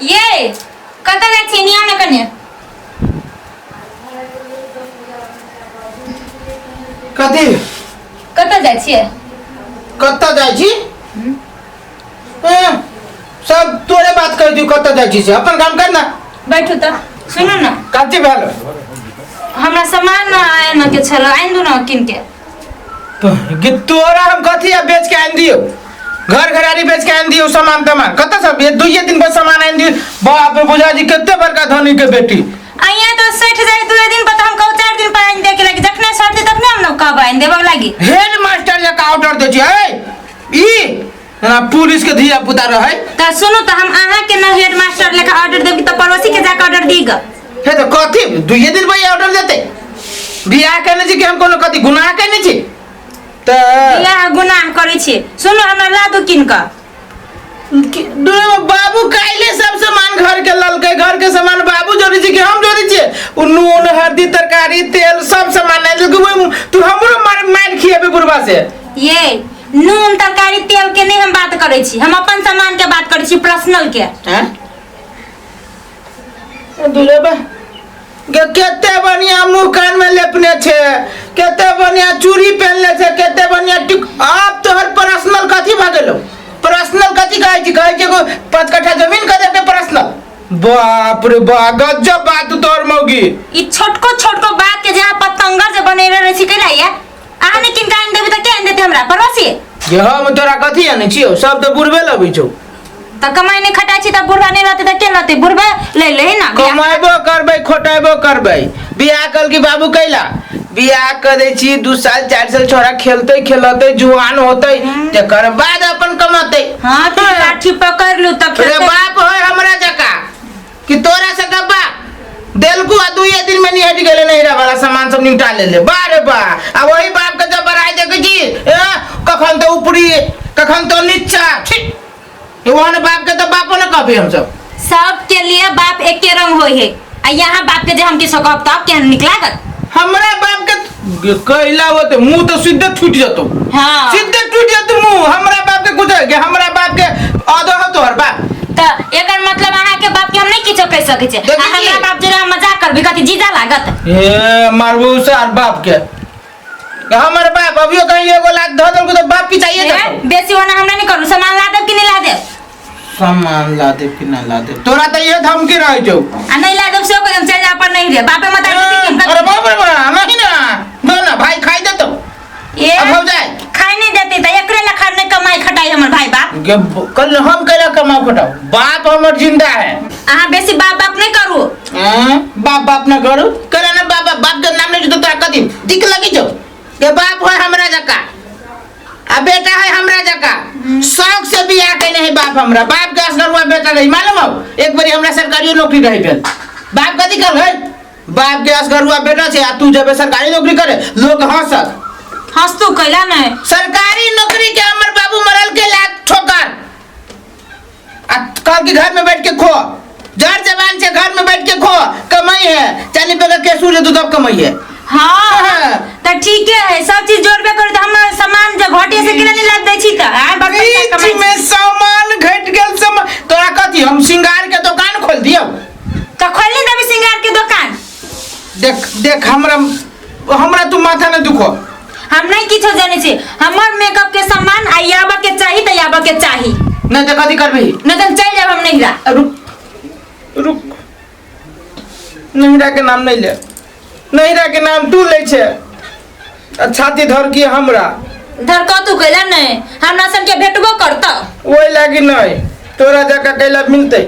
ये कतऽ जाइ छी निया ने कने। कथी? कतऽ जाइ छियै? कतऽ जाइ छी? ए, सब तोरे बात कर दियो, कतऽ जाइ छी से अपन काम कर ना। बैठू तऽ, सुनू ने। कथी भेल? हमरा सामान आनऽ के छल, आनि दू ने कीन के। कि तोरा हम कथी आ बेच के आनि दियौ? घर घरारी बेच के आनि दियौ? सामान तमान कतऽ सब? ये दुइये दिन पर सामान आनि दियौ? बाप रे, बुझा जी कते बड़का धनी के बेटी। आइया तो सठि जाय 2 दिन पर, तऽ हम कहू 4 दिन पर आनि दे के लागी। जखने सठतै तखने हम ने कहब आनि देबऽ लागी। हेड मास्टर जकाँ ऑर्डर दै छी है ई, जेना पुलिस के धिया पुता रहै। तऽ सुनू तऽ, हम अहाँके न हेड मास्टर लेखा ऑर्डर देब तऽ पड़ोसी के जाके ऑर्डर दी ग। हे तऽ कथी दुइये दिन पर ऑर्डर देतै? बियाह केने छी कि हम कोनो कथी गुनाह केने छी तऽ? बियाह गुनाह करै छी। सुनू, हमरा ला दू कीन कऽ। दुनू बाबू काल्हि सब सामान घर के ललकै। घर के सामान बाबू जोड़ी छी कि हम जोड़ी छियै? उ नून हल्दी तरकारी तेल सब सामान आनि देलकै। ओहिमे तू हमरो मार मारि खिएबे बुढ़बा से। ये नून तरकारी तेल के नहीं हम बात करै छी, हम अपन सामान के बात करै छी, पर्सनल के। हैं दुलेबा गे, कते बढ़िया मुंह कान में लेपने छे, कते बढ़िया चूड़ी पहनले छे, कते बढ़िया टिक। आब तोहर पर्सनल कथी भऽ गेलो? पर्सनल कथी कहै छी? कहै छी एगो 5 कट्ठा जमीन कऽ देते पर्सनल। बाप रे बा, गजब बात तोहर मौगी। ई छोटको छोटको बात के जहाँ पतंगर जे बनेले रहै छी कैला ये अहाँ ने किनका आनि देबै तऽ के आनि देतै हमरा पड़ोसी? ये हम तोरा कथी आनै छियौ? सब तऽ बुढ़बे लबै छौ। तऽ कमाइ नहि खटाइ छी तऽ बुढ़बा नहि रहतै तऽ के लतै? बुढ़बा लै लै ना। कमाइबो करबै, खोटेबो करबै। बियाह कल की बाबू कैला बियाह कर दै छी? 2 साल 4 साल छोरा खेलतै खेलतै, जुआन होतै, तकर बाद अपन कमातै। हाँ तू लाठी पकड़ लू तऽ रे खेलतै। बाप होय हमरा जका कि तोरा से गप्पा देलकू आ दुइये दिन में निहट गेले, नहिरा वाला सामान सब निपटा ले ले। बा रे बा, आ वही बाप के जब बड़ाई देखै छी, ए, कखन तो ऊपरी कखन तो नीचा। छी, ओहन बाप के तो बापो न कहबी हमसब। सबके लिए बाप एके रंग होय है, आ यहाँ बाप के जे हम किछो कहब तब केहन नीक लागत? हमरा बाप के कैला होते मुंह तो सीधे टूट जतो। हाँ। सीधे टूट जतो मुंह। हमरा बाप के कुछ के हमरा बाप के आदो हो तोहर बाप। तऽ एकर मतलब अहाँ के बाप के हम नहीं किछो कहि सकै छियै। देखै आ हमरा छी। बाप जेना मजाक करबी कथी जीजा लागत? ए मारबू सार बाप के। हमर बाप अभियो कहीं एगो लात धऽ देलको तऽ बाप पिचाइए ए, देतौ। बेसी ओना हमरा नहीं करू। सामान ला देब कि नहीं ला देब? सामान ला देब कि ना ला देब, तोरा तऽ इहे धमकी रहै छौ। आ नहीं ला देब सेहो कहि देब, चलि जा अपन नहीं रे बापे मत अरे बाप रे बा, नहीं ना ना ना भाई खाई देतौ। ए अब हो जाए। खाई नहीं देते त एकरे ला खाने कमाई खटाई हमर भाई बाप। गे, कल हम कैला कमाऊ खटाऊ? बाप हमर जिंदा है। अहाँ बेसी बाप बाप नहीं करू। हाँ, बाप बाप ना करू कैला ना बाप बाप बाप के नाम नहीं तो तोरा कथी दिक लगी छौ? के बाप है हमरा जका आ बेटा है हमरा जका। शौक से बियाह केने है बाप हमरा। बाप के असगर हुआ बेटा नहीं मालूम हो? एक बारी हमरा सरकारी नौकरी रही भेल। बाप कथी कर है? बाप के असगर हुआ बेटा छे आ तू जबे सरकारी नौकरी करे लोग हंसत। हंसतू कैला नहीं? सरकारी नौकरी के हमर बाबू मरल के लात ठोकर आ कल के घर में बैठ के खो, जर जवान से घर में बैठ के खो, कमाई है 40 रुपये का केसुर है तो तब कमाई है। हाँ तो ठीक है, सब चीज जोड़बे करू त हमर सामान जे घटे से केना नहीं लाग दै छी त आ बड़ पैसा बीच कमाइ छी। में सामान घट गेल सामान तोरा कथी हम श्रृंगार के दुकान खोल दियौ? त खोल नहीं देबी श्रृंगार के दुकान? देख देख, हमरा हमरा तू माथा न दुखो। हम नहीं किछो जाने छी, हमर मेकअप के सामान आ आबऽ के चाही त आबऽ के चाही। नहीं तो कथी करबी? नहीं त चल जाब हम नहिरा। रुक रुक, नहिरा के नाम नहीं ले, नहिरा के नाम तू ले छे आ छाती धर की हमरा। धर तू कैला नहीं हमरा सन के भेटबो करता? ओहि लागी नहीं, तोरा जका कैला मिलते?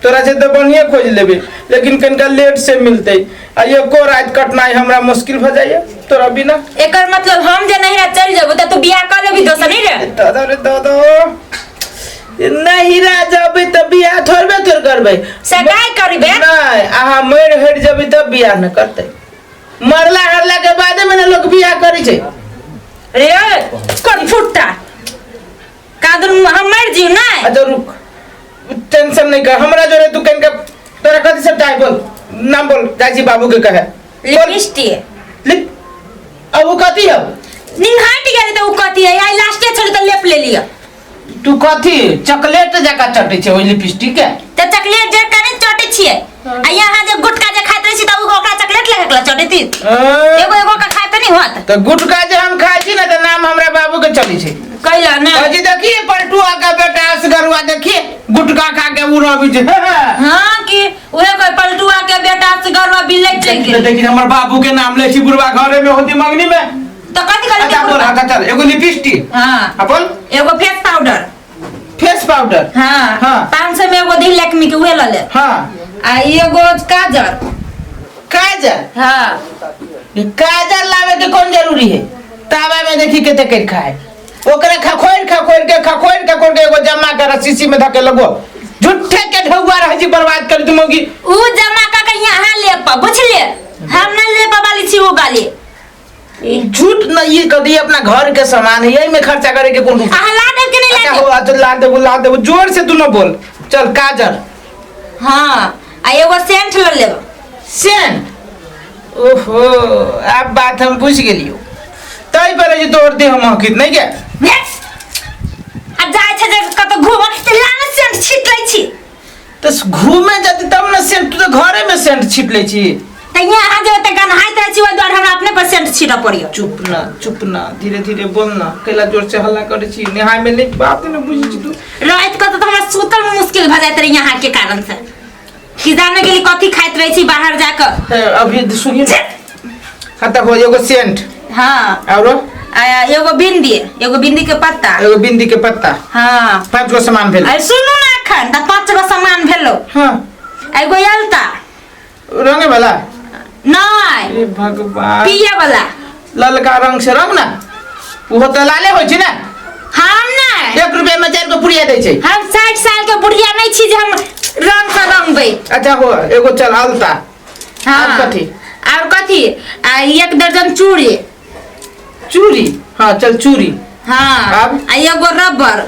तोरा से तो बढ़िया खोज लेबे, लेकिन कनिका लेट से मिलते आ एको रात कटनाइ हमरा मुश्किल भ जाइए तोरा बिना। एकर मतलब हम जे नहिरा चल जेबो त तू बियाह कर लेबी दोसर नहीं रे? दादा रे दादा, नहिरा जबै त बियाह थोड़बे तोर करबै। सगाई करबे। नहीं, अहाँ मरि हरि जबै तब बियाह न करतै। मरला हरला के बादे में ने लोग बियाह करै छै। रे कोन फुट्टा कादुन, हम मर जीव ना। अच्छा रुक, टेंशन नहीं कर, हमरा जोरे तू कनिका तोरा कथी सब चाही बोल, नाम बोल, जाइ छी बाबू के कहे। बोल। लिपस्टिक। लिप अब उ कथी हौ? निहाट गेलै त उ कथी है? आई लास्टे छलै त लेप ले लिअ। तू कथी चॉकलेट जका चटै छै ओहि लिपस्टिक के? तऽ चॉकलेट जे करे चटै छियै आ यहाँ जे गुटखा जे खाइत रहै छी तऽ उ ओकरा चॉकलेट लगा के चटैती। एगो एगो के खाइ तऽ नहीं होत। तऽ गुटखा जे हम खाइ छी ने तऽ नाम हमरा बाबू के चलै छै। कैला ना? अजी देखिए पलटुआ का बेटा असगरुआ, देखिए गुटखा खा के उ रहबी छै। हाँ कि उहे कोई पलटुआ के बेटा असगरुआ बिलै चलि गेल। देखिए हमर बाबू के नाम लै छी बुढ़वा घरे में होती मंगनी में। तऽ कथी कहली? अच्छा बोल, अच्छा चल, एगो लिपस्टिक। हाँ। अपन एगो फेस पाउडर। Face powder. हाँ। हाँ। 500 में एगो दी लक्ष्मी के, उहे लऽ ले। हाँ। आ एगो काजर। काजर? हाँ। ये काजर लावे के कौन जरूरी है? तावा में देखी कते कर खाए ओकरे खखोर खखोर के, खखोर खखोर के एगो जमा कर शीशी में धके लगो, झूठे के ढौआ रह जी बर्बाद कर दूंगी। उ जमा कर के यहाँ ले पा, बुझलिए? हम ना ले पा वाली छी उ वाली। झूठ न ये कर दिए, अपना घर के सामान है, यही में खर्चा करे के कौन? अहाँ ला देब कि नहीं ला अच्छा देब? हो, अच्छा ला देबो, ला देबो, जोर से तू न बोल। चल काजर। हाँ, आ एगो सेंट ल लेब। सेंट? ओहो, अब बात हम बुझ गेलियो, तई पर जे तोर देह महकित नहीं के। आ जाय छै जे कतौ घूम त लाने सेंट छीट लै छी। तो घूमे जाती तब न सेंट, तू तो घरे में सेंट छीट लै छी। त यहाँ जे ओते गन्हाइत रहै छी, ओहि दुआरे हमरा अपने पर सेंट छीटऽ पड़ियो। चुप ना, चुप ना, धीरे धीरे बोल ना, कैला जोर से हल्ला करे छी? नेहाय में नहीं बात न बुझी छी तू। रात के तो हमरा सुतल में मुश्किल भ जाइत रहे यहाँ के कारण से, कि जाने के लिए कथी खाइत रहै छी बाहर जाकर। ए, अभी सुनिए खत्म हो, एगो सेंट। हाँ। औरो? आ, एगो बिंदी, एगो बिंदी के पत्ता। एगो बिंदी के पत्ता। हाँ। 5 गो सामान भेल। अरे सुनू ना, अखन त 5 गो सामान भेलो। हाँ। एगो अलता। रंगे वाला? नहीं। ए भगवान। पिए वाला। ललका रंग से रंग ना, वो तो लाले होय छै ना। हम नहीं। 1 रुपया में 4 गो पुड़िया दै छै। हम 60 साल के बुढ़िया नहीं छी जे हम रंग से रंगबै। अच्छा हो, एगो चल अलता। हाँ। और कथी? और कथी? आ 1 दर्जन चूड़ी। चूड़ी? हाँ चल चूड़ी। हाँ। अब? आ एगो रबर।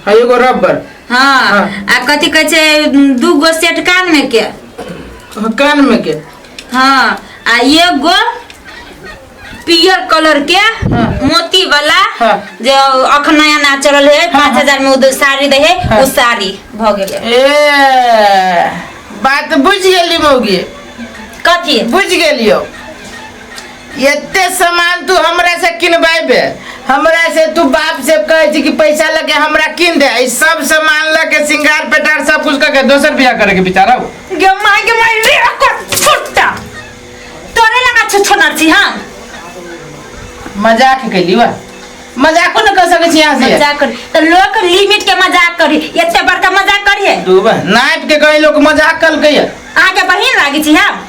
हाँ, एगो रबर। हाँ। हाँ। आ कथी कहै छै, 2 गो सेट कान में के। हाँ, कान में के। हाँ, आ एगो पियर कलर के हाँ। मोती वाला। हाँ। जे अखन नया नया चलल है, हाँ, 5000 में उ साड़ी दे है। हाँ। उ साड़ी भ गेलै। ए बात बुझ गेली मौगी। कथी? बुझ गेलियो, एते सामान तू हमरा से किनबेबे, हमरा से तू बाप से कहै छी कि पैसा लके हमरा किन दे, ई सब सामान लके श्रृंगार पेटार सब कुछ करके दोसर बियाह करे के विचार हो। गे माय, गे माय रे, ओकर फुट्टा तोरे लगा छुछुनर छी हम। मजाक कैली वा, मजाको न कर सकै छी यहाँ से। मजाक करी त लोक लिमिट के मजाक करी, एते बड़का मजाक करी है? दू नाप के कहीं लोग मजाक कलकै। अहाँ के बहिन लागी छी हम?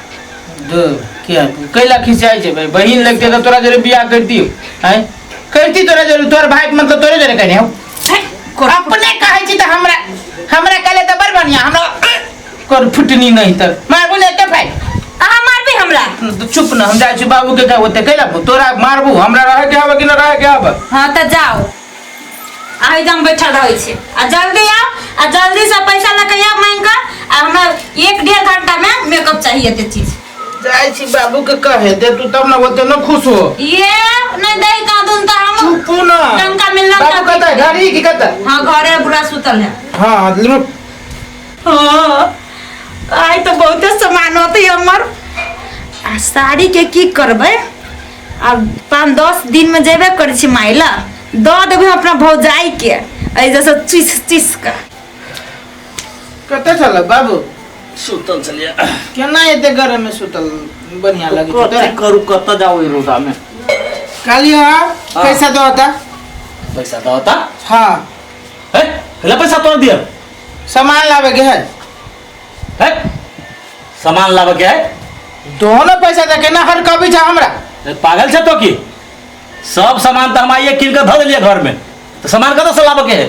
दू किया कैला खिंचाइ छै भाई? बहिन लगते तऽ तोरा जरे बियाह करती हैं, करती तोरा जरे, तोर भाई मतलब तोरे जरे कहने हो। अपने कहै छी तऽ हमरा हमरा कहले तऽ बड़ बढ़िया, हमरा कर फुटनी नहीं तऽ मारबू नहीं तऽ भाई। अहाँ मारबै हमरा? तो चुप न, हम जाइ छी बाबू के कहै ओते कैला तोरा मारबू, हमरा रहे के आबे कि न रहे के आबे? हाँ तऽ जाओ, आइ दम बैठल रहै छी, आ जल्दी आओ, आ जल्दी से पैसा लऽ के आउ मांगि कऽ, आ हमरा 1-1.5 घंटा में मेकअप चाहिए एते चीज। जाइ छी बाबू के कहे दे तू तब न ओते न खुश हो। ये नहीं दे का दून तो हम चुप न। टंका मिलना। बाबू कतऽ घरी की कतऽ? हाँ, घरे बुढ़ा सुतल है। हाँ रुक। हाँ, आइ तऽ बहुते सामान होतै हमर। आ साड़ी के की करबै? आब 5-10 दिन में जेबे करै छी माय ला, दऽ देबै हम अपना भौजाई के एहि जैसे चीस चीस के। कतऽ छल बाबू? सुतल छलियै। केना एते गरम में सुतल बढ़िया लगे छै कथी तोरा? करू, कतऽ जाउ ई रौदा में? काली हाँ, पैसा दो होता। पैसा दो होता? हाँ। हे, हेला पैसा तोरा दिया। सामान लावे के है। हे, सामान लावे के है? दोनों पैसा दे के ना हर कभी जा हमरा। ए, पागल छै तो की? सब सामान तो हम आइए कीन के धऽ देलियै घर में, तो सामान कतऽ से लाबऽ के है?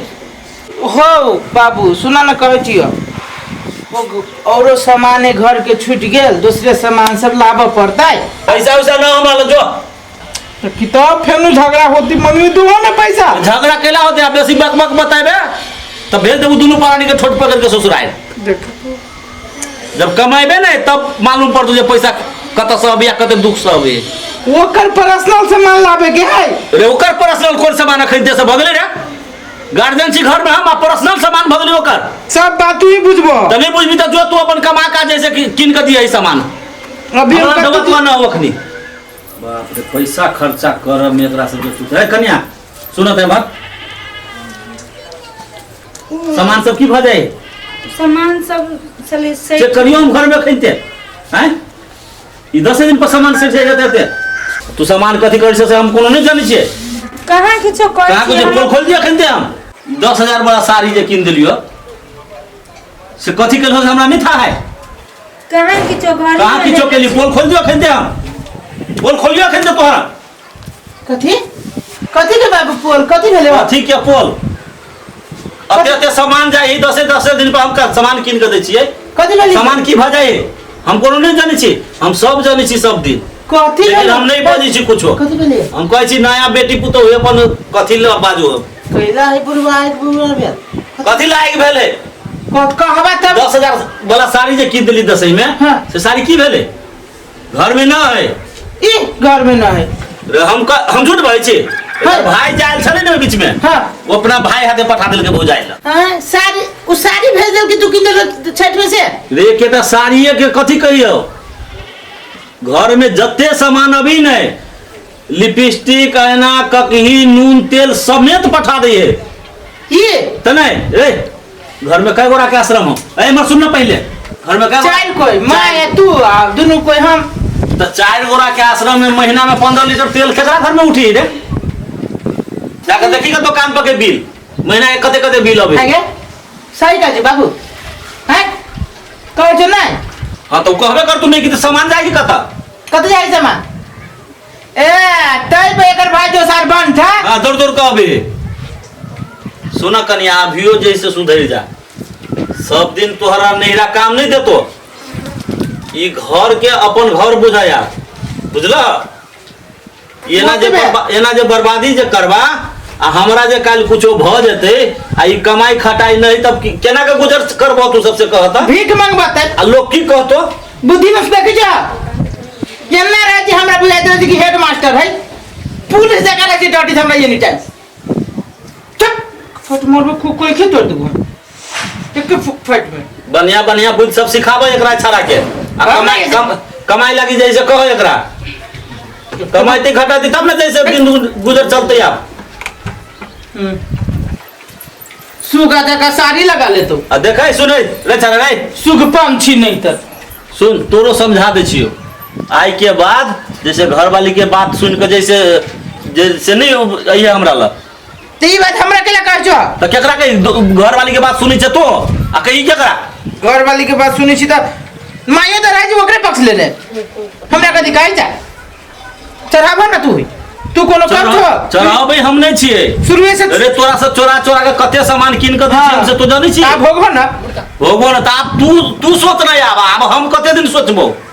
हो बाबू सुना न, कहै छियो औरो सामान है घर के छूट गेल, दूसरे सामान सब लाबऽ पड़तै। पैसा वैसा ना हमरा लग जो। तो किताब फेनु झगड़ा होती, मंगनी दो ना पैसा। झगड़ा केला होते? आप बेसी बक बक बताबे तो भेज देबू दुनू प्राणी के ठोट पकड़ के ससुराल। देख जब कमाएबे नहीं तब मालूम पड़तो जे पैसा कतऽ से अबैया, कते दुख से अबैया। ओकर पर्सनल सामान लाबे के है। रे ओकर पर्सनल कोन सामान खरीदे से भऽ गेलै रे? गार्जियन छी घर में हम आ पर्सनल सामान भऽ गेलै ओकर। सब बात तू ही बुझबो। तऽ नहि बुझबी तऽ जो तू अपन कमा का जैसे कि कीन के दिया सामान। अभी हमरा हम जरूरत कतौ न हो अखनी। बाप रे, पैसा खर्चा करब में एकरा सबके कुछ। ए कन्या, सुनत है बात? सामान सब की भऽ जाए? सामान सब चले से चेक करियो हम घर में खैते हैं। ई 10 दिन पर सामान सेट जाए जाते। तू सामान कथी करै छै से हम कोनो नहि जानै छियै। कहाँ किछो करै कहाँ छियै कुछ हम? खोल दिया खैते हम। 10,000 वाला साड़ी जे कीन देलियो से कथी केलहो से हमरा नहीं था है। कहाँ किछो घर कहाँ किछो केली? पोल खोल दियो खैते हम। पोल खोलियो खैते तोहरा। कथी कथी के बाबू पोल कथी भेलै? कथी के पोल? अते अते सामान जाइ है, दसे दसे दिन पर हम का सामान कीन के दै छियै। कथी भेलै? सामान की भऽ जाइ हम कोनो नहि जानै छी। हम सब जानै छी सब दिन। कथी लेकिन भेलै? हम नहि बजै छी कुछो। कथी भेलै? हम कहै छी नया बेटी पुतोहु अपन कथी लए बाजू हम? कैला है बुढ़वा है बुढ़वा भेल। कथी लायक भेलै? कत कहबा तब। 10,000 वाला साड़ी जे कीन देली दसई में हाँ। से साड़ी की भेलै? घर में न है। ई घर में न है। रे हम झूठ बजै छी? हाँ। भाई जायल छलै ने बीच में। हाँ। वो अपना भाई हाथे पठा देलकै भौजाइ लए। हाँ, साड़ी उ साड़ी भेज देल कि तू कीन देल छठ में से? रे केटा साड़िए के कथी कहियो? घर में जते सामान अभी नहीं, लिपस्टिक ऐना ककही नून तेल समेत पठा दै है। ये त नहीं रे घर में कई गोरा के आश्रम हो? ए मर सुन ना पहले, घर में कई गोरा- चार कोई माँ है तू आ दुनू कोई हम। तो 4 गोरा के आश्रम में महीना में 15 लीटर तेल केकरा घर में उठी रे? जाके देखी का दुकान पर के बिल महीना के कते कते बिल अबे। आगे सही कह बाबू हैं कहै छौ नहीं? हाँ तो कहबे कर तू नहीं कि तो सामान जाएगी कता? कत जाए सामान? ए तै पे एकर भाई जो सार बन था। हाँ दूर दूर कहबे। सुना कन्या, अभियो जैसे सुधर जा, सब दिन तोहरा नैहरा काम नहीं देतो। ई घर के अपन घर बुझाया, बुझला? एना जे एना जे बर्बादी जे करबा आ हमरा जे काल्हि कुछो भ जेतै आ ई कमाई खटाई नहीं तब केना के गुजर करबो तू सबसे कहता? भीख मंगबा तब। आ लोग की कहतो? बुद्धि में देखे जा केना रहे जे हमरा बुझाइत रहे कि हेड मास्टर है, पुलिस जगह रहे छै डटी हमरा एनी टाइम। चुप फट मारबो खूब कोई के तोड़ देबो एक फट में। बढ़िया बढ़िया बुद्धि सब सिखाबे एकरा छाड़ा के। आ हाँ, कमाई नहीं। कमाई लगी जैसे कहो एकरा कमाइते घटाते तब ना जैसे दिन गुजर चलते आप। सुगा जका साड़ी लगा ले तो। आ देखै सुनै रे छाड़ा रे। सुग पंछी नहीं तर। सुन तोरो समझा दे छियो आइ के बाद जैसे घर वाली के बात सुन के जैसे जैसे नहीं अइहे हमरा लग। तो ई बात हमरा केला कहै छौ? त केकरा के घर वाली के बात सुनै छै तो आ कही केकरा? घर वाली के बात सुनै छी त माइयो त रहै छै ओकरे पक्ष लेने। हमरा कथी कहै छै? चढ़ाबह ना तू, तू कोनो कम छौ? चढ़ाबै हम नहि छियै। शुरुए से अरे तोरा से चोरा चोरा के कते सामान कीन के दै छियै, हाँ। हम से तू जानै छी? आब भोगबो ना। भोगबो ना त आब तू तू सोच ना आब, आब हम कते दिन सोचबो?